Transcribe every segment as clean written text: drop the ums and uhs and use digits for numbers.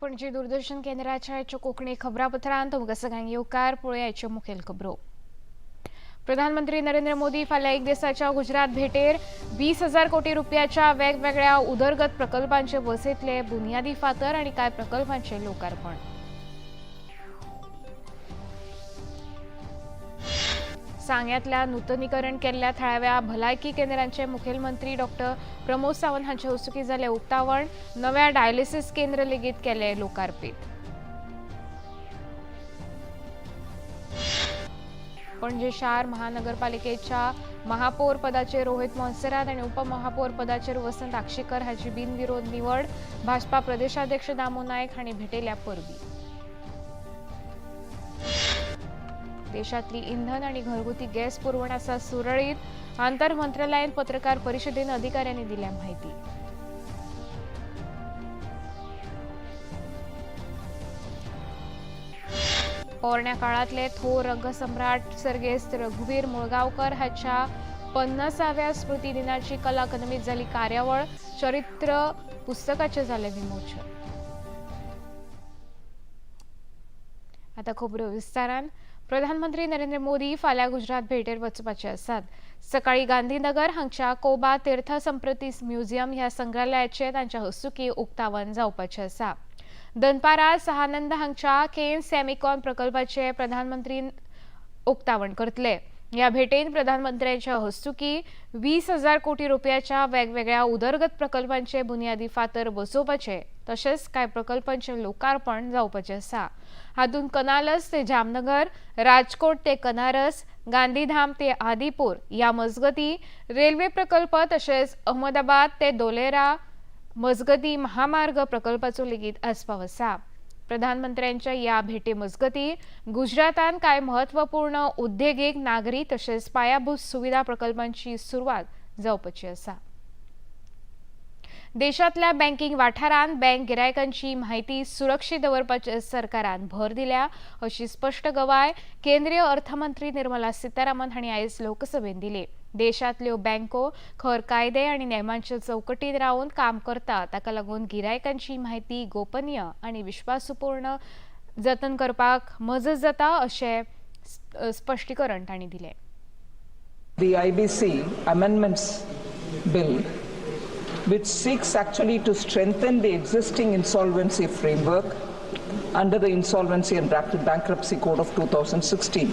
पणजी दूरदर्शन केंद्राच्या आयच्या कोंकणी खबरापत्रांत तुमकां सगळ्यांक येवकार. पळोवया आयच्यो मुखेल खबरो. प्रधानमंत्री नरेंद्र मोदी फाल्यां एक दिसाच्या गुजरात भेटेर 20,000 कोटी रुपयाच्या वेगवेगळ्या उदरगत प्रकल्पांचे बसयतले बुनियादी फातर आनी कांय प्रकल्पांचे लोकार्पण. सांग्यांतल्या नुतनीकरण केल्ल्या थळाव्या भलायकी केंद्रांचे मुखेलमंत्री डॉक्टर प्रमोद सावंत हांचे हस्तुकीं जालें उक्तावण. नव्या डायलिसिस केंद्र लेगीत केलें लोकार्पीत. पणजे शार महानगरपालिकेच्या महापौर पदाचेर रोहित मोन्सेरात आनी उपमहापौर पदाचेर वसंत आक्षेकर हाची बिनविरोध निवड. भाजपा प्रदेशाध्यक्ष दामू नायक हांणी भेटयल्या परबी. देशातली इंधन आणि घरगुती गॅस पुरवण आसा सुरळीत. आंतर मंत्रालयान पत्रकार परिषदेन अधिकाऱ्यांनी दिल्या माहिती. पोरण्या काळातले थोर रंगसम्राट सर्गेस्त रघुवीर मुळगांवकर हाच्या 50व्या स्मृती दिनाची कला अकादमीत जाली कार्यावळ. चरित्र पुस्तकाचे जाले विमोचन. आता खबरो विस्तारान. प्रधानमंत्री नरेंद्र मोदी फाल्यां गुजरात भेटेर वचपाचे आसात. सकाळी गांधीनगर हांगच्या कोबा तीर्थ संप्रती म्युझियम ह्या संग्रहालयाचे तांच्या हस्तुकीं उक्तावण जावपाचें आसा. दनपारां सहानंद हांगच्या केन सेमिकॉन प्रकल्पाचे प्रधानमंत्री उक्तावण करतले. ह्या भेटेन प्रधानमंत्र्यांच्या हस्तुकीं 20,000 कोटी रुपयाच्या वेगवेगळ्या उदरगत प्रकल्पांचे बुनियादी फातर बसोवपाचे तशेंच कांय प्रकल्पांचे लोकार्पण जावपाचें आसा. हातूंत कनालस ते जामनगर, राजकोट ते कनारस, गांधीधाम ते आदिपूर ह्या मजगती रेल्वे प्रकल्प तशेंच अहमदाबाद ते दोलेरा मजगती महामार्ग प्रकल्पाचो लेगीत आस्पाव आसा. प्रधानमंत्र्यांच्या ह्या भेटे मजगती गुजरातान कांय म्हत्वपूर्ण उद्देगीक, नागरी तशेंच पायाभूत सुविधा प्रकल्पांची सुरवात जावपाची आसा. देशांतल्या बँकिंग वाठारांत बँक गिरायकांची म्हायती सुरक्षीत दवरपाचेर सरकारान भर दिल्या अशी स्पश्ट गवाय केंद्रीय अर्थमंत्री निर्मला सीतारामन हांणी आयज लोकसभेत दिली. देशांतल्यो बँको खर कायदे आनी नेमांच्या चौकटीत रावन काम करता, ताका लागून गिरायकांची म्हायती गोपनीय आनी विश्वासपूर्ण जतन करपाक मजत जाता अशें स्पश्टीकरण तांणी दिलें. The IBC Amendments Bill, which seeks actually to strengthen the existing insolvency framework under the Insolvency and Bankruptcy Code of 2016.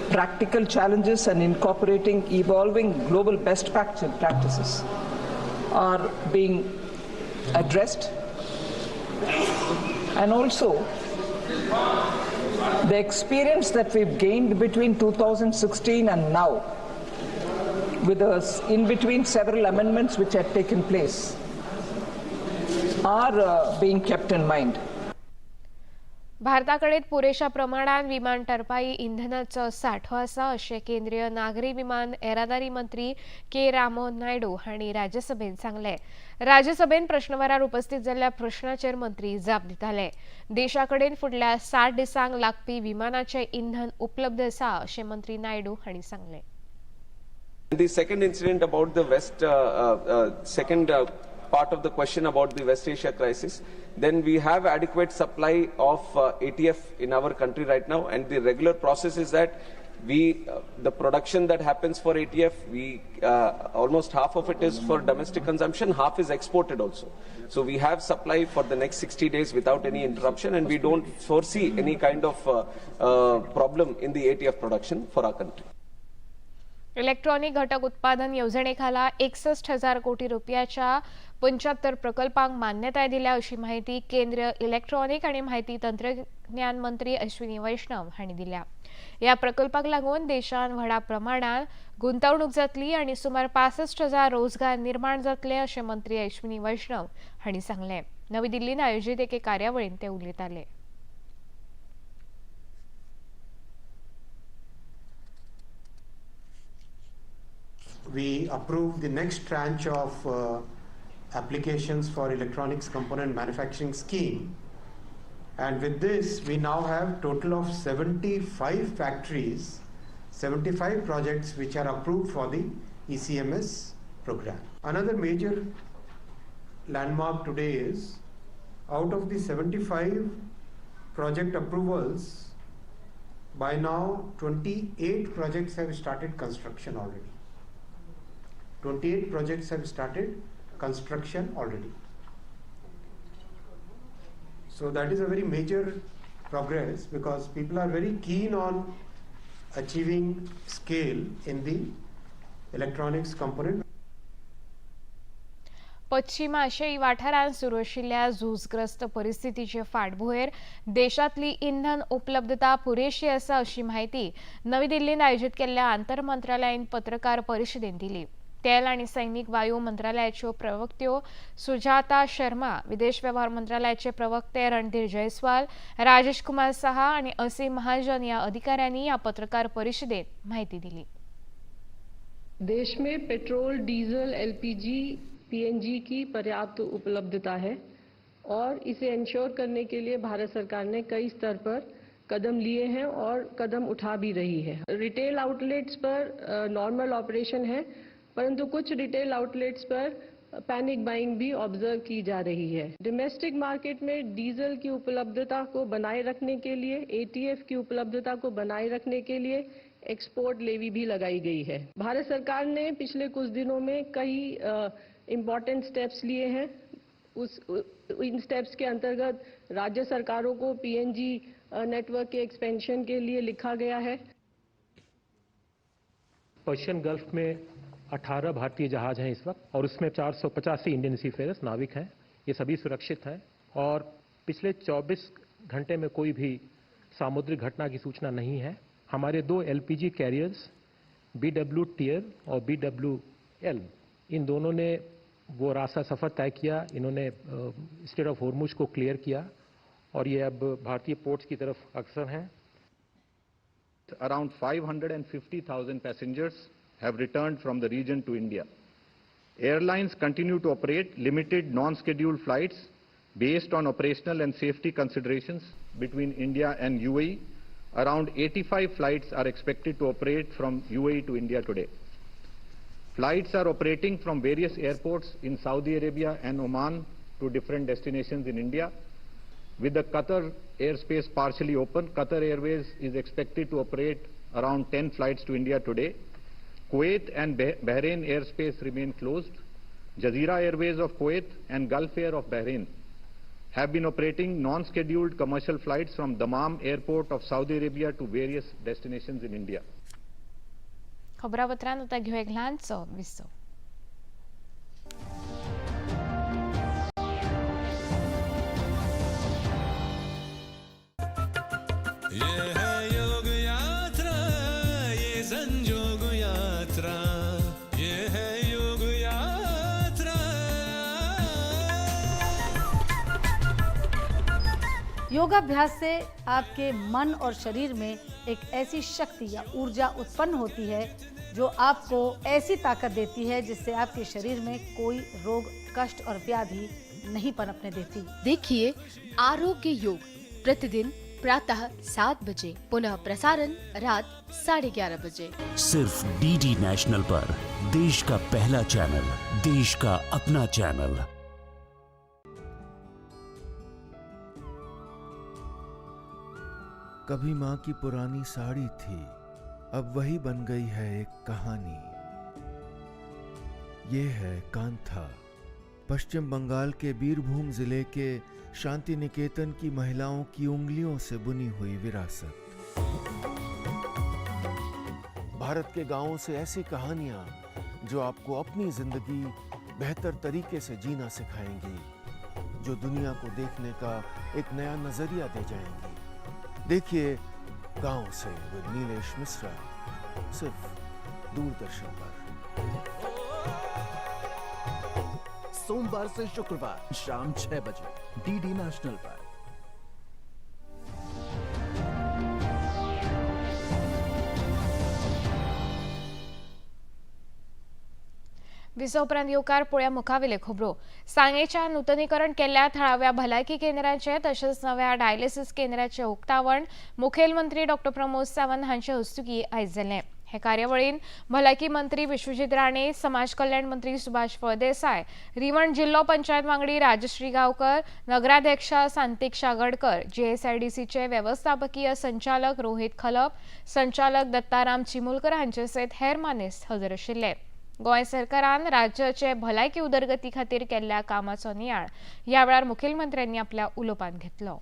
Practical challenges and incorporating evolving global best practices are being addressed, and also the experience that we've gained between 2016 and now, with us in between several amendments which had taken place, are being kept in mind. भारताकडे पुरेशा प्रमाणात विमान टरपाई इंधनाचो सांठो आसा अशें केंद्रीय नागरी विमान येरादारी मंत्री के राममोहन नायडू हांणी राज्यसभेत सांगलें. राज्यसभेत प्रश्नवरार उपस्थित जाल्ल्या प्रश्नाचेर मंत्री जाप दिताले. देशा कडेन फुडल्या 60 दिसांक लागपी विमानाचें इंधन उपलब्ध आसा अशें मंत्री नायडू हांणी सांगलें. The second incident about the West, second part of the question about the West Asia crisis, then we have adequate supply of ATF in our country right now, and the regular process is that the production that happens for ATF, we almost half of it is for domestic consumption, half is exported also. So we have supply for the next 60 days without any interruption, and we don't foresee any kind of problem in the ATF production for our country. Electronic घटक उत्पादन येवजणेखाला 61,000 कोटी रुपयाच्या 75 प्रकल्पांक मान्यताय दिल्या अशी माहिती केंद्रीय इलेक्ट्रॉनिक आणि माहिती तंत्रज्ञान मंत्री अश्विनी वैष्णव हांणी दिल्या. ह्या प्रकल्पाक लागून देशांत व्हडा प्रमाणात गुंतवणूक जातली आनी सुमार 65,000 रोजगार निर्माण जातले अशें मंत्री अश्विनी वैष्णव हांणी सांगलें. नवी दिल्लींत आयोजीत एके कार्यावळींत ते उलयताले. We approved the next tranche of applications for electronics component manufacturing scheme, and with this we now have total of 75 factories, 75 projects which are approved for the ECMS program. Another major landmark today is Out of the 75 project approvals, by now 28 projects have started construction already. 28 projects have started construction already. So that is a very major progress because people are very keen on achieving scale in the electronics component. पश्चिम आशियाई वाठारांत सुरू आशिल्ल्या झूजग्रस्त परिस्थितीचे फाटभुंयेर देशांतली इंधन उपलब्धता पुरेशी आसा अशी म्हायती नवी दिल्लींत आयोजीत केल्ल्या आंतरमंत्रालयीन पत्रकार परिशदेन दिली. तेल आनी सैमीक वायू मंत्रालयाच्यो प्रवक्त्यो सुजाता शर्मा, विदेश वेव्हार मंत्रालयाचे प्रवक्ते रणधीर जयस्वाल, राजेश कुमार साहा आनी असीम महाजन ह्या अधिकाऱ्यांनी ह्या पत्रकार परिशदेत म्हायती दिली. देश में पेट्रोल, डीजल, एलपीजी, पीएनजी की पर्याप्त उपलब्धता है और इसे इंश्योर करने के लिए भारत सरकार ने कई स्तर पर कदम लिए हैं और कदम उठा भी रही है. रिटेल आउटलेट्स पर नॉर्मल ऑपरेशन है, परंतु कुछ रिटेल आउटलेट्स पर पैनिक बाइंग भी ऑब्जर्व की जा रही है. डोमेस्टिक मार्केट में डीजल की उपलब्धता को बनाए रखने के लिए, एटीएफ की उपलब्धता को बनाए रखने के लिए एक्सपोर्ट लेवी भी लगाई गई है. भारत सरकार ने पिछले कुछ दिनों में कई इम्पॉर्टेंट स्टेप्स लिए हैं. इन स्टेप्स के अंतर्गत राज्य सरकारों को पीएनजी नेटवर्क के एक्सपेंशन के लिए लिखा गया है. पर्शियन गल्फ में 18 भारतीय जहाज हैं इस वक्त और उसमें 485 इंडियन सीफेयर्स नाविक हैं. ये सभी सुरक्षित हैं और पिछले 24 घंटे में कोई भी सामुद्रिक घटना की सूचना नहीं है. हमारे 2 एलपीजी कैरियर्स BW tier और BWL, इन दोनों ने वो रास्ता सफ़र तय किया. इन्होंने स्टेट ऑफ होर्मुज को क्लियर किया और ये अब भारतीय पोर्ट्स की तरफ अग्रसर हैं. Around 550,000 passengers have returned from the region to India. Airlines continue to operate limited non-scheduled flights based on operational and safety considerations between India and UAE. Around 85 flights are expected to operate from UAE to India today. Flights are operating from various airports in Saudi Arabia and Oman to different destinations in India. With the Qatar airspace partially open, Qatar Airways is expected to operate around 10 flights to India today. Kuwait and Bahrain airspace remain closed. Jazeera Airways of Kuwait and Gulf Air of Bahrain have been operating non-scheduled commercial flights from Dammam Airport of Saudi Arabia to various destinations in India. खबरापत्रांत आता घेऊ एक ल्हानसो विसव. ये है योग यात्रा, ये संजोग यात्रा, ये है योग यात्रा. योगाभ्यास से आपके मन और शरीर में एक ऐसी शक्ति या ऊर्जा उत्पन्न होती है जो आपको ऐसी ताकत देती है जिससे आपके शरीर में कोई रोग, कष्ट और व्याधि नहीं पनपने देती. देखिए आरोग्य योग प्रतिदिन प्रातः 7 बजे, पुनः प्रसारण रात 11:30 बजे, सिर्फ डीडी नेशनल पर. देश का पहला चैनल, देश का अपना चैनल. कभी माँ की पुरानी साड़ी थी, अब वही बन गई है एक कहानी. ये है कांथा, पश्चिम बंगाल के बीरभूम जिले के शांति निकेतन की महिलाओं की उंगलियों से बुनी हुई विरासत. भारत के गांवों से ऐसी कहानियां जो आपको अपनी जिंदगी बेहतर तरीके से जीना सिखाएंगी, जो दुनिया को देखने का एक नया नजरिया दे जाएंगी. देखिए गांव से विद नीलेश मिश्रा, सिर्फ दूरदर्शन पर. सोमवार से शुक्रवार शाम 6 बजे डीडी नेशनल पर. विसव उपरांत येवकार पळोवया मुखावेले खबरो. सांगेच्या नुतनीकरण केल्ल्या थळाव्या भलायकी केंद्राचे तशेंच नव्या डायलिसिस केंद्राचे उक्तावण मुखेलमंत्री डॉ प्रमोद सावंत हांचे हस्तुकीं आयज जालें. हे कार्यावळीन भलायकी मंत्री विश्वजीत राणे, समाज कल्याण मंत्री सुभाष फळदेसाय, रिवण जिल्लो पंचायत वांगडी राजश्री गांवकर, नगराध्यक्षा सांतिक्षा गडकर, जीएसआयडीसीचे व्यवस्थापकीय संचालक रोहित खलप, संचालक दत्ताराम चिमुलकर हांचे सयत हेर मानेस्त हजर आशिल्ले. गोंय सरकारान राज्याचे भलायकी उदरगती खातीर केल्ल्या कामाचो नियाळ ह्या वेळार मुखेलमंत्र्यांनी आपल्या उलोवपांत घेतलो.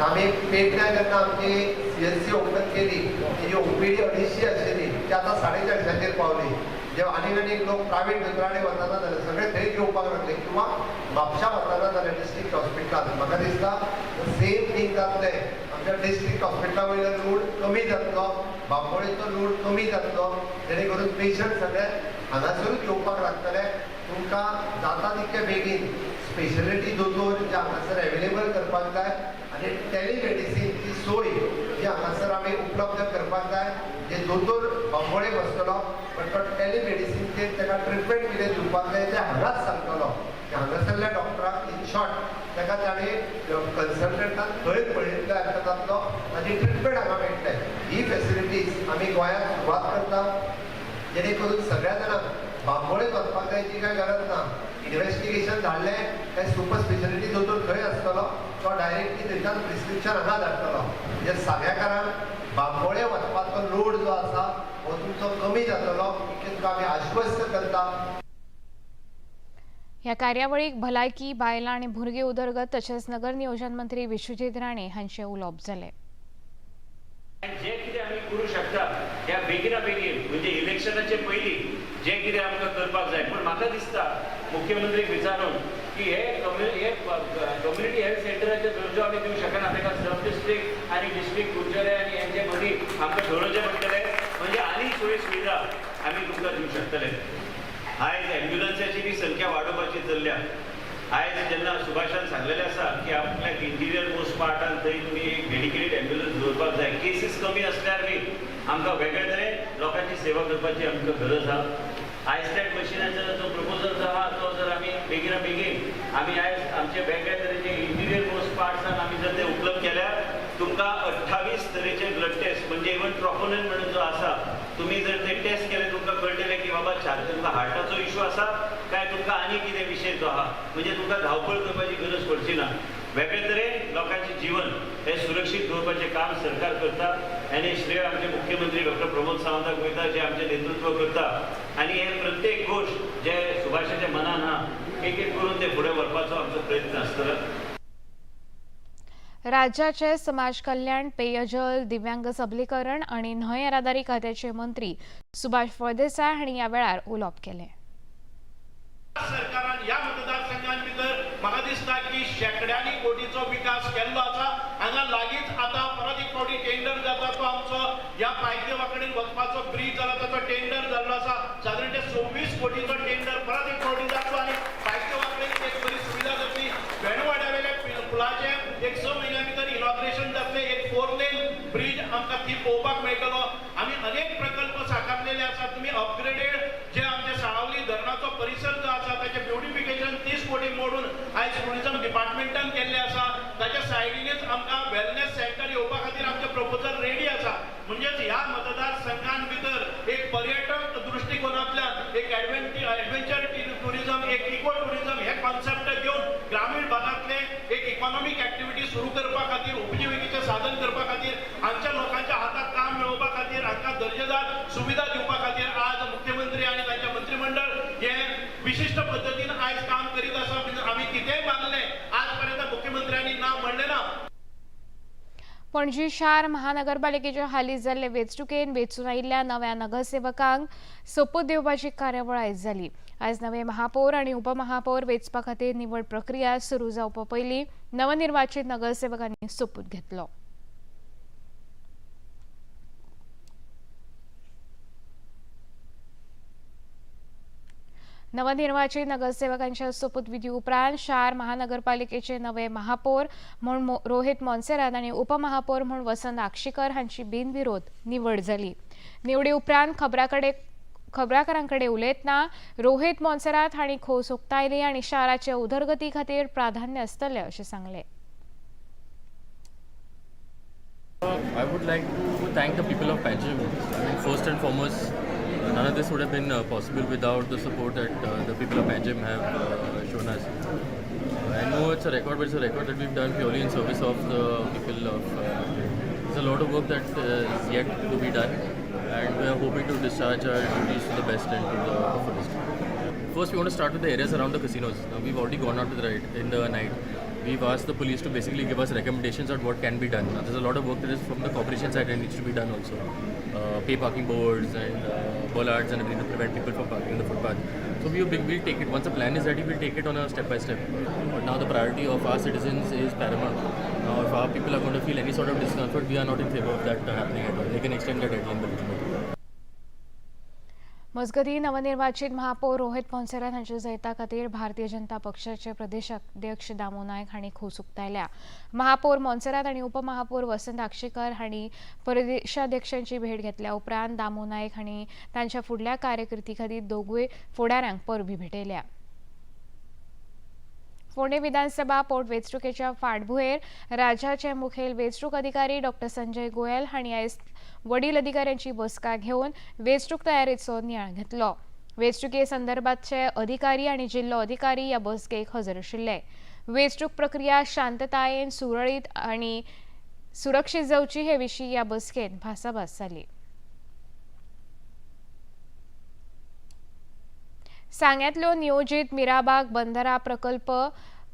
आमी पेडण्या जेन्ना आमची सीएससी ओपन केली तेजी ओपीडी 250 आशिल्ली ती आतां 450चेर पावली. जे आनीक आनीक लोक प्रायवेट दोतोरांनी वचना जाले, सगळे थंयच येवपाक लागले किंवा म्हापशा वचना जाले डिस्ट्रिक्ट हॉस्पिटलान. म्हाका दिसता सेम थींग जातलें. आमच्या डिस्ट्रिक्ट हॉस्पिटला वयलो लोड कमी जातलो, बांबोळेचो लोड कमी जातलो, जेणे करून पेशंट सगळे हांगासरूच येवपाक लागतले. तुमकां जाता तितके बेगीन स्पेशलिटी दोतोर जे हांगासर एवेलेबल करपाक जाय आनी टेलिमेडिसिनची सोय जी हांगासर आमी उपलब्ध करपाक जाय. जे दोतोर बांबोळे बसतलो पण तो टेलिमेडिसिनचेर ताका ट्रिटमेंट कितें दिवपाक जाय तें हांगाच सांगतलो. हांगासरल्या डॉक्टराक इन शॉर्ट ताका ताणें कन्सल्टंटान थंय पळयतलो जातलो, ताजी ट्रिटमेंट हांगा मेळटले. ही फेसिलिटीज आमी गोंयांत सुरवात करता, जेणे करून सगळ्या जाणांक बांबोळेच वचपाक जायची काय गरज ना. इन्व्हेस्टिगेशन धाडलें काय सुपर स्पेशलिटी दोतोर थंय आसतलो, तो डायरेक्टली थंयच्यान प्रिस्क्रिप्शन हांगा धाडटलो. म्हणजे सगळ्याकारांक बांबोळे वचपाचो लोड जो आसा हो तुमचो कमी जातलो, इतलें तुका आमी आश्वस्त करता. ह्या कार्यावळीक भलायकी, बायलां आनी भुरगीं उदरगत तशेंच नगर नियोजन मंत्री विश्वजीत राणे हांचें उलोवप जालें. जे कितें आमी करूं शकता ह्या बेगिना बेगीन म्हणजे इलेक्शनाचे पयलीं जे कितें आमकां करपाक जाय. पूण म्हाका दिसता मुख्यमंत्रीक विचारून की हे कम्युनिटी हेल्थ सेंटराचे दर्जो आमी दिवंक शकना, ताका सब डिस्ट्रिक्ट आनी डिस्ट्रिक्ट कुडचडे आनी हेंचे मदीं आमकां ठरोवचें पडटलें. म्हणजे आनी सोयी सुविधा आमी तुमकां दिवंक शकतले. आयज एम्ब्युलन्साची बी संख्या वाडोवपाची चल्ल्या. आयज जेन्ना सुभाषान सांगलेलें आसा की आपल्याक इंटिरियर मोस्ट पार्टान थंय तुमी एक डेडिकेटेड एम्ब्युलन्स दवरपाक जाय. केसीस कमी आसल्यार बी आमकां वेगळे तरेन लोकांची सेवा करपाची आमकां गरज आसा. आयस्टॅट मशिनाचो जो प्रपोजल जो आसा तो जर आमी बेगिना बेगीन आमी आयज आमचे वेगळे तरेचे इंटिरियर मोस्ट पार्ट्सान आमी जर ते उपलब्ध केल्यार तुमकां 28 तरेचे ब्लड टेस्ट म्हणजे इवन ट्रोपोनिन म्हणून जो आसा तुमी जर ते टेस्ट केले तुमकां कळटलें की बाबा तुमकां हार्टाचो इशू आसा काय तुमकां आनी कितें विशय जो आसा, म्हणजे तुमकां धांवपळ करपाची गरज पडची ना. वेगळे तरेन लोकांचें जीवन हें सुरक्षीत दवरपाचें काम सरकार करता आनी श्रेय आमचे मुख्यमंत्री डॉक्टर प्रमोद सावंताक वयता जे आमचें नेतृत्व करता आनी हे प्रत्येक गोश्ट जे सुभाषाच्या मनान आहा एक एक करून ते फुडें व्हरपाचो आमचो प्रयत्न आसतलो. राज्याचे समाज कल्याण, पेयजल, दिव्यांग सबलीकरण आनी न्हंय येरादारी खात्याचे मंत्री सुभाष फळदेसाय हांणी ह्या वेळार उलोवप केलें. सरकारान ह्या मतदारसंघान भितर म्हाका दिसता की शेंकड्यांनी कोटीचो विकास केल्लो आसा. हांगा लागींच आतां परत एक फावटी टेंडर जाता तो आमचो ह्या पायदेवा कडेन वचपाचो ब्रीज जाला ताचो टेंडर जाल्लो आसा. सादारण ते 26 कोटीचो टेंडर परत एक फावटी जातलो आनी पायदेवा कडेन एक बरी सुविधा जातली. वेणवाड्या वेल्या पुलाचें एक 6 म्हयन्या भितर इनॉग्रेशन जातलें. एक 4 लेन ब्रीज आमकां ती पळोवपाक मेळटलो. आमी अनेक प्रकल्प साकारलेले आसात. तुमी अपग्रेडेड जे आमचे साळावली धरणाचो परिसर जो आसा ताचें ब्युटिफिकेशन 30 कोटी मोडून आयज टुरिजम डिपार्टमेंटान केल्लें आसा. ताच्या सायडीनच आमकां वेलनेस सेंटर येवपा खातीर आमचें प्रपोजल रेडी आसा. म्हणजेच ह्या मतदारसंघान भितर एक पर्यटक दृश्टिकोनांतल्यान एक एडवेंचर टुरिजम, एक इको टुरिजम हे कॉन्सेप्ट घेवन ग्रामीण भागांतले एक इकॉनॉमीक एक्टिविटी सुरू करपा खातीर, उपजिविकेचें साधन करपा खातीर, हांगच्या लोकांच्या हातांत काम मेळोवपा खातीर, हांकां दर्जेदार सुविधा दिवपा खातीर आज मुख्यमंत्री आनी तांचें मंत्रीमंडळ हे विशिश्ट पद्दतीन आयज काम करीत आसा. आमी कितेंय मागलें आज पर्यंत मुख्यमंत्र्यांनी ना म्हणलें ना. पणजी शार महानगरपालिकेच्या हालीं जाल्ले वेंचणुकेन वेंचून आयिल्ल्या नव्या नगरसेवकांक सोपूत दिवपाची कार्यावळ आयज जाली. आयज नवे महापौर आनी उपमहापौर वेंचपा खातीर निवड प्रक्रिया सुरू जावपा पयलीं नवनिर्वाचीत नगरसेवकांनी सोपूत घेतलो. नवनिर्वाचित नगरसेवकांच्या सोपूतविधी उपरांत शार महानगरपालिकेचे नवे महापौर म्हूण रोहित मोन्सेरात आनी उपमहापौर म्हूण वसंत आक्षीकर हांची बिनविरोध निवड जाली. निवडी उपरांत खबरां कडेन खबराकारां कडेन उलयतना रोहित मोन्सेरात हांणी खोस उक्तायली आनी शाराचे उदरगती खातीर प्राधान्य आसतलें अशें सांगलें. I would like to thank the people of Panjim. I mean, first and foremost, none of this would have been possible without the support that the people of Panjim have shown us. I know it's a record, but it's a record that we've done purely in service of the people of Panjim. There's a lot of work that is yet to be done, and we are hoping to discharge our duties to the best and to the fullest. First, we want to start with the areas around the casinos. Now, we've already gone out to the right in the night. We've asked the police to basically give us recommendations on what can be done. Now, there's a lot of work that is from the corporation side and needs to be done also. Pay parking boards and bollards and everything to prevent people from parking on the footpath. So we'll take it. Once the plan is ready, we'll take it on a step by step. But now the priority of our citizens is paramount. Now, if our people are going to feel any sort of discomfort, we are not in favor of that happening at all. They can extend their deadline a little bit. मजगतीं नवनिर्वाचित महापौर रोहित मोन्सेरात हांच्या जैता खातीर भारतीय जनता पक्षाचे प्रदेशाध्यक्ष दामू नायक हांणी खोस उक्तायल्या. महापौर मोन्सेरात आनी उपमहापौर वसंत आक्षेकर हांणी प्रदेशाध्यक्षांची भेट घेतल्या उपरांत दामू नायक हांणी तांच्या फुडल्या कार्यकिर्दी खातीर दोगूय फुडाऱ्यांक परबी भेटयल्या. फोंडें विधानसभा पोटवेंचणुकेच्या फाटभुंयेर राज्याचे मुखेल वेंचणूक अधिकारी डॉ संजय गोयल हांणी आयज वडील अधिकाऱ्यांची बसका घेवन वेंचणूक तयारेचो नियाळ घेतलो. वेंचणुके संदर्भातचे अधिकारी आनी जिल्लो अधिकारी ह्या बसकेक हजर आशिल्ले. वेंचणूक प्रक्रिया शांततायेन सुरळीत आनी सुरक्षीत जावची हे विशीं ह्या बसकेंत भासाभास जाली. सांग्यांतलो नियोजीत मिराबाग बंदरा प्रकल्प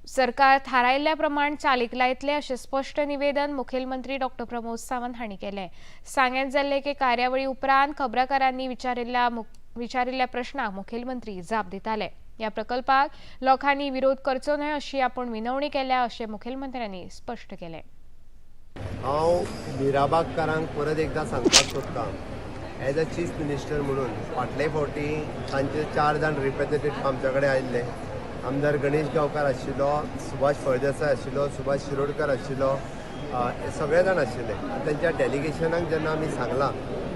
सरकार थारायल्ल्या प्रमाण चालीक लायतले अशें स्पश्ट निवेदन मुखेलमंत्री डॉ प्रमोद सावंत हांणी केलें. सांग्यांत जाल्ले एके कार्यावळी उपरांत खबराकारांनी विचारिल्ल्या प्रश्नाक मुखेलमंत्री जाप दिताले. ह्या प्रकल्पाक लोकांनी विरोध करचो न्हय अशी आपूण विनवणी केल्या अशें मुखेलमंत्र्यांनी स्पश्ट केलें. हांव मिराबागकारांक परत एकदां सांगपाक सोदतां, एज अ चीफ मिनिस्टर म्हणून फाटले फावटी तांचे 4 जाण रिप्रेझेंटेटिव्ह आमच्या कडेन आयिल्ले. आमदार गणेश गांवकार आशिल्लो, सुभाष फळदेसाय आशिल्लो, सुभाष शिरोडकर आशिल्लो, सगळे जाण आशिल्ले. आनी तांच्या डेलिगेशनाक जेन्ना आमी सांगलां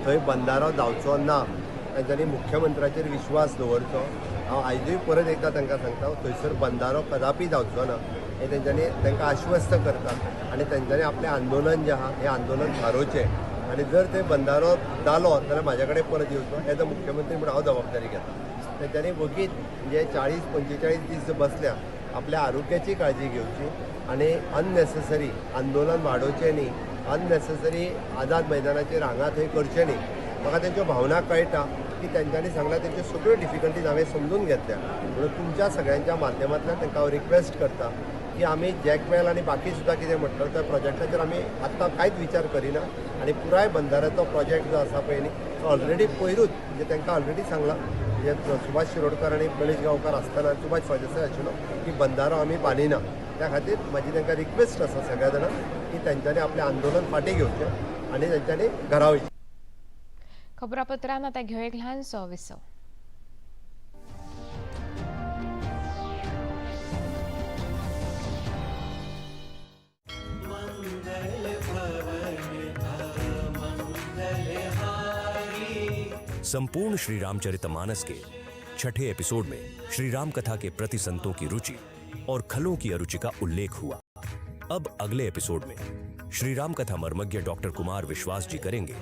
थंय बंदारो जावचो ना, तांच्यांनी मुख्यमंत्र्याचेर विश्वास दवरचो. हांव आयजूय परत एकदां तांकां सांगता, थंयसर बंदारो कदापी जावचो ना हें तेंच्यांनी तांकां आश्वस्त करता आनी तेंच्यांनी आपलें आंदोलन जें आहा हें आंदोलन थारोवचें आनी जर ते बंदारो जालो जाल्यार म्हाज्या कडेन परत येवचो. एज अ मुख्यमंत्री म्हणून हांव जबाबदारी घेता. तेंच्यांनी वगीत म्हणजे 40-45 दीस बसल्या आपल्या आरोग्याची काळजी घेवची आनी अननेसेसरी आंदोलन वाडोवचें न्ही, अननेसेसरी आझाद मैदानाचेर हांगा थंय करचें न्ही. म्हाका तेंच्यो भावना कळटा की तेंच्यांनी सांगलां तेंच्यो सगळ्यो डिफिकल्टीज हांवें समजून घेतल्या, म्हणून तुमच्या सगळ्यांच्या माध्यमांतल्यान तांकां हांव रिक्वेस्ट करता की आमी जॅकवेल आनी बाकी सुद्दां कितें म्हटलो त्या प्रोजेक्टाचेर आमी आत्तां कांयच विचार करिना आनी पुराय बंदाऱ्याचो प्रोजेक्ट जो आसा पळय न्ही तो ऑलरेडी पयरूच म्हणजे तांकां ऑलरेडी सांगलां, म्हणजे सुभाष शिरोडकर आनी गणेश गांवकार आसतना सुभाष फळदेसाय आशिल्लो की बंदारो आमी बांदिना. त्या खातीर म्हाजी तांकां रिक्वेस्ट आसा सगळ्या जाणांक की तेंच्यांनी आपलें आंदोलन फाटीं घेवचें आनी तेंच्यांनी घरा वयचें. खबरापत्रान आतां घेवया एक ल्हानसो विसव. संपूर्ण श्री रामचरितमानस के 6ठे एपिसोड में श्री राम कथा के प्रति संतों की रुचि और खलों की अरुचि का उल्लेख हुआ। अब अगले एपिसोड में श्री राम कथा मर्मज्ञ डॉक्टर कुमार विश्वास जी करेंगे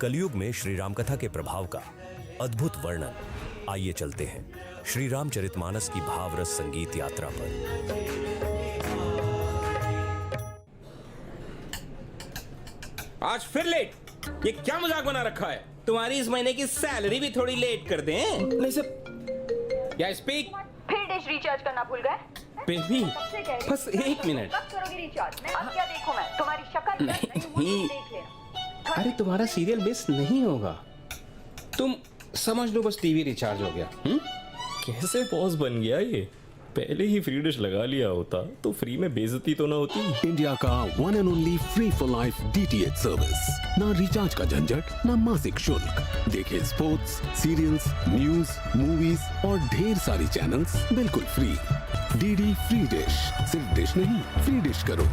कलयुग में श्री राम कथा के प्रभाव का अद्भुत वर्णन। आइए चलते हैं श्री रामचरितमानस की भावरस संगीत यात्रा पर। आज फिर लेट, ये क्या मजाक बना रखा है? तुम्हारी इस महीने की सैलरी भी थोड़ी लेट कर दें। नहीं सर, या स्पीक। फिर डिश रिचार्ज करना भूल गए? बेबी बस एक मिनट। कब करोगी रिचार्ज? अब क्या देखूं मैं तुम्हारी शक्ल? नहीं, अरे तुम्हारा सीरियल मिस नहीं होगा, तुम समझ लो बस टीवी रिचार्ज हो गया। कैसे बॉस बन गया ये? पहले ही फ्री डिश लगा लिया होता तो फ्री में बेइज्जती तो ना होती। इंडिया का one and only free for life DTH service. ना रिचार्ज का झंझट, ना मासिक शुल्क। देखें स्पोर्ट्स, सीरियल्स, न्यूज, मूवीज और ढेर सारी चैनल्स बिल्कुल फ्री। डीडी फ्री डिश, सिर्फ डिश नहीं, फ्री डिश करो।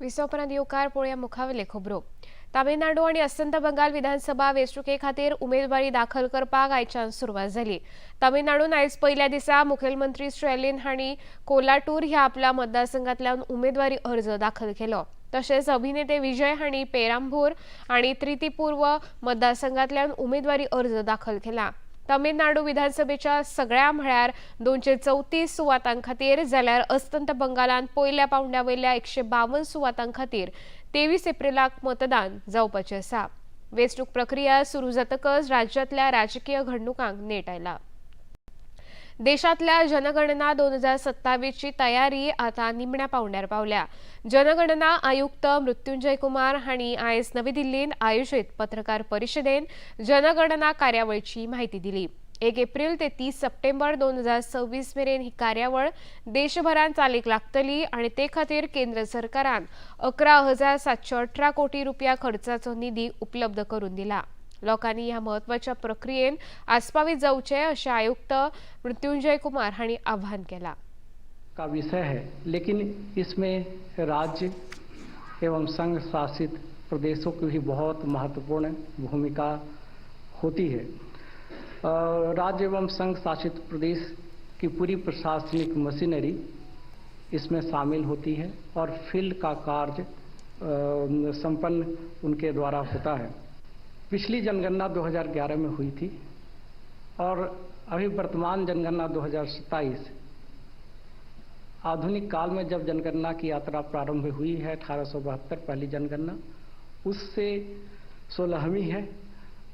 विसवपरांत येवकार पळोवया मुखावेले खबरो. तामिळनाडू आनी अस्तंत बंगाल विधानसभा वेंचणुके खातीर उमेदवारी दाखल करपाक आयच्यान सुरवात जाली. तामिळनाडून आयज पयल्या दिसा मुखेलमंत्री स्टॅलिन हांणी कोलाटूर ह्या आपल्या मतदारसंघांतल्यान उमेदवारी अर्ज दाखल केलो. तशेंच अभिनेते विजय हांणी पेरांबूर आनी त्रितिपूर्व मतदारसंघांतल्यान उमेदवारी अर्ज दाखल केला. तमिळनाडू विधानसभेच्या सगळ्या म्हळ्यार 234 सुवातां खातीर जाल्यार अस्तंत बंगालांत पयल्या पावंड्या वयल्या 152 सुवातां खातीर 23 एप्रिलाक मतदान जावपाचें आसा. वेंचणूक प्रक्रिया सुरू जातकच राज्यांतल्या राजकीय घडणुकांक नेट आयला. देशांतल्या जनगणना 2027ची तयारी आतां निमण्या पावंड्यार पावल्या. जनगणना आयुक्त मृत्युंजय कुमार हांणी आयज नवी दिल्लींत आयोजीत पत्रकार परिशदेंत जनगणना कार्यावळीची म्हायती दिली. 1 एप्रिल ते 30 सप्टेंबर 2026 मेरेन ही कार्यावळ देशभरांत चालीक लागतली आनी ते खातीर केंद्र सरकारान 11,718 कोटी रुपया खर्चाचो निधी उपलब्ध करून दिला. लोकांनी ह्या म्हत्वाच्या प्रक्रियेन आस्पावीत जावचे अशें आयुक्त मृत्युंजय कुमार हांणी आव्हान केलां. का विषय है, लेकिन इसमें राज्य एवं संघ शासित प्रदेशों की भी बहुत महत्वपूर्ण भूमिका होती है. राज्य एवं संघ शासित प्रदेश की पूरी प्रशासनिक मशीनरी इसमें शामिल होती है और फील्ड का कार्य संपन्न उनके द्वारा होता है. पिछली जनगणना 2011 में हुई थी और अभी वर्तमान जनगणना 2027 आधुनिक काल में जब जनगणना की यात्रा प्रारंभ हुई है 1872 पहली जनगणना, उससे 16वीं है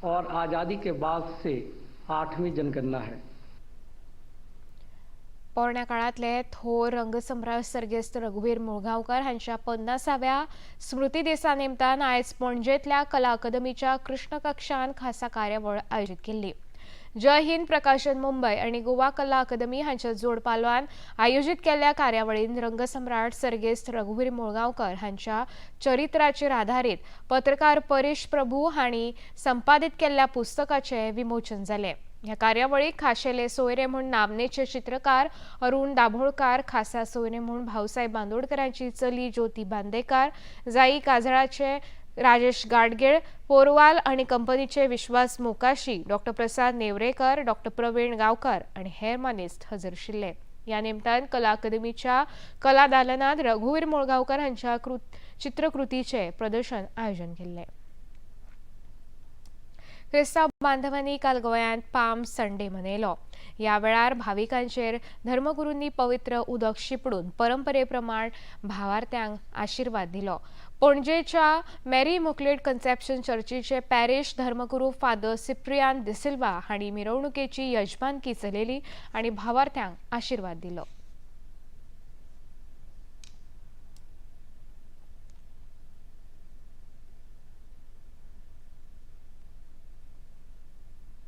और आज़ादी के बाद से 8वीं जनगणना है. पोरण्या काळांतले थोर रंगसम्राट सर्गेस्त रघुवीर मुळगांवकर हांच्या 50व्या स्मृती दिसा निमतान आयज पणजेंतल्या कला अकादमीच्या कृष्ण कक्षान खासा कार्यावळ आयोजीत केल्ली. जय हिंद प्रकाशन मुंबय आनी गोवा कला अकादमी हांच्या जोड पालवान आयोजीत केल्ल्या कार्यावळीन रंगसम्राट सर्गेस्त रघुवीर मुळगांवकर हांच्या चरित्राचेर आधारीत पत्रकार परेश प्रभू हांणी संपादीत केल्ल्या पुस्तकाचें विमोचन जालें. ह्या कार्यावळीक खाशेले सोयरे म्हूण नामनेचे चित्रकार अरुण दाभोळकार, खासा सोयरे म्हूण भाऊसाहेब बांदोडकरांची चली ज्योती बांदेकार, जाई काजळाचे राजेश गाडगेळ, पोरवाल आनी कंपनीचे विश्वास मोकाशी, डॉक्टर प्रसाद नेवरेकर, डॉक्टर प्रवीण गांवकर आनी हेर मानेस्त हजर आशिल्ले. ह्या निमतान कला अकादमीच्या कला दालनांत रघुवीर मुळगांवकर हांच्या चित्रकृतीचें प्रदर्शन आयोजन केल्लें. क्रिस्तांव बांधवांनी काल गोंयांत पाम संडे मनयलो. ह्या वेळार भाविकांचेर धर्मगुरूंनी पवित्र उदक शिंपडून परंपरे प्रमाण भावार्थ्यांक आशिर्वाद दिलो. पणजेच्या मॅरी इमॅक्युलेट कन्सेप्शन चर्चीचे पॅरिश धर्मगुरू फादर सिप्रियान डिसिल्वा हांणी मिरवणुकेची यजमानकी चलयली आनी भावार्थ्यांक आशिर्वाद दिलो.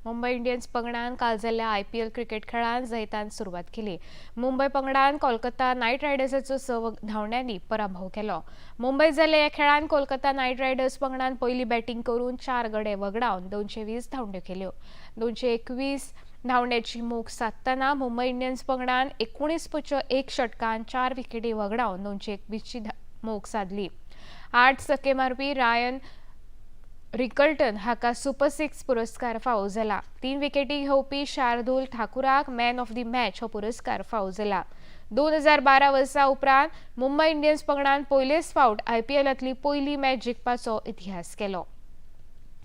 मुंबय इंडियन्स पंगडान काल जाल्ल्या आयपीएल क्रिकेट खेळान जैतान सुरवात केली. मुंबय पंगडान कोलकाता नायट रायडर्साचो 6 धांवड्यांनी पराभव केलो. मुंबय जाल्ल्या ह्या खेळान कोलकाता नायट रायडर्स पंगडान पयली बॅटींग करून 4 गडे वगडावन 220 धांवड्यो केल्यो. 221 धांवड्याची मोख सादतना मुंबय इंडियन्स पंगडान 19.1 षटकान 4 विकेटी वगडावन 221ची मोख सादली. 8 सके मारपी रायन रिकल्टन हाका सुपर 6 पुरस्कार फावो जाला. 3 विकेटी घेवपी शार्दुल ठाकूराक मॅन ऑफ the match हो पुरस्कार फावो जाला. 2012 वर्सा उपरांत मुंबय इंडियन्स पंगडान पयलेच फावट आयपीएलांतली पयली मॅच जिखपाचो इतिहास केलो.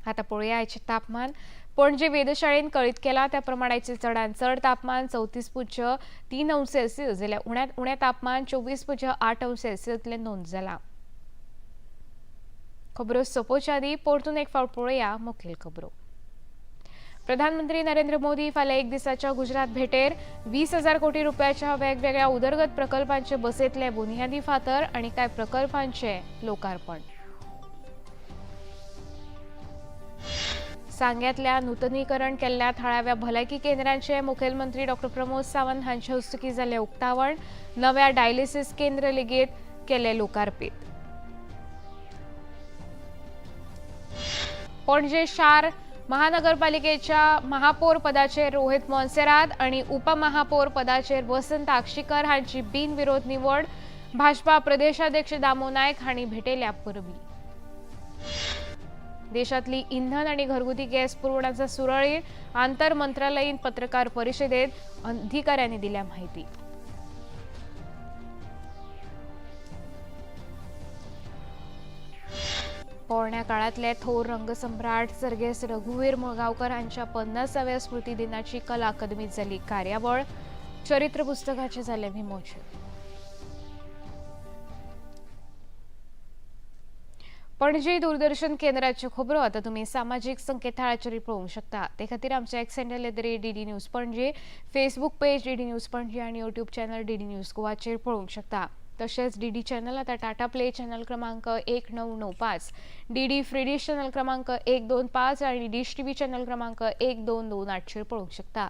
आतां पळोवया आयचें तापमान. पणजे वेधशाळेन कळीत केलां त्या प्रमाण आयचें चडांत चड तापमान 34.3 अंश सेल्सियस जाल्यार उण्यांत उणें तापमान 24.8 अंश सेल्सियसलें नोंद जालां. खबरो सोंपोवच्या आदीं परतून एक फावट पळोवया मुखेल खबरो. प्रधानमंत्री नरेंद्र मोदी फाल्यां एक दिसाच्या गुजरात भेटेर 20,000 कोटी रुपयाच्या वेगवेगळ्या उदरगत प्रकल्पांचे बसयतले बुनियादी फातर आनी कांय प्रकल्पांचे लोकार्पण. सांग्यांतल्या नुतनीकरण केल्ल्या थळाव्या भलायकी केंद्रांचे मुखेलमंत्री डॉक्टर प्रमोद सावंत हांचे हस्तुकीं जाल्लें उक्तावण. नव्या डायलिसीस केंद्र लेगीत केलें लोकार्पीत. पणजे शार महानगरपालिकेच्या महापौर पदाचेर रोहित मोन्सेरात आनी उपमहापौर पदाचेर वसंत आक्षीकर हांची बिनविरोध निवड. भाजपा प्रदेशाध्यक्ष दामो नायक हांणी भेटयल्या परबी. देशातली इंधन आणि घरगुती गॅस पुरवण्याचा सुरळीत आंतर मंत्रालयीन पत्रकार परिषदेत अधिकाऱ्यांनी दिल्या माहिती. पोरण्या काळातले थोर रंगसम्राट सर्गेस्त रघुवीर मुळगावकर हांच्या 50व्या स्मृतिदिनाची कला अकादमीत जाली कार्यावळ. चरित्र पुस्तकाचे जाले विमोचन. पणजी दूरदर्शन केंद्राच्यो खबरो आतां तुमी सामाजीक संकेतथळाचेर पळोवंक शकता. ते खातीर आमच्या X handle @DD News Panaji, Facebook page DD News Panaji आनी यूट्यूब चॅनल DD news गोवाचेर पळोवंक शकता. तशेंच डीडी चॅनल आतां टाटा प्ले चॅनल क्रमांक 1995, डीडी फ्री डिश चॅनल क्रमांक 125 आनी डिश टीव्ही चॅनल क्रमांक 1228चेर पळोवंक शकता.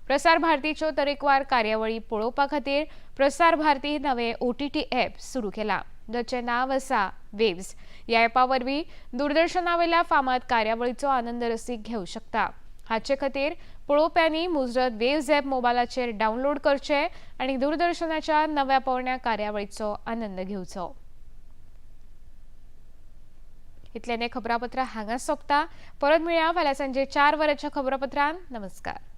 प्रसार भारतीच्यो तरेकवार कार्यावळी पळोवपा खातीर प्रसार भारती नवे OTT app सुरू केला, जाचें नांव आसा वेव्स. ह्या ॲपा वरवीं दूरदर्शनावेल्या फामाद कार्यावळीचो आनंद रसीक घेवंक शकता. हाचे खातीर पळोवप्यांनी मुजरत वेव्स ॲप मोबायलाचेर डावनलोड करचें आनी दूरदर्शनाच्या नव्या पोरण्या कार्यावळीचो आनंद घेवचो. इतल्यान खबरापत्र हांगा सोंपता. परत मेळया फाल्यां सांजे 4 वरांच्या खबरापत्रान. नमस्कार.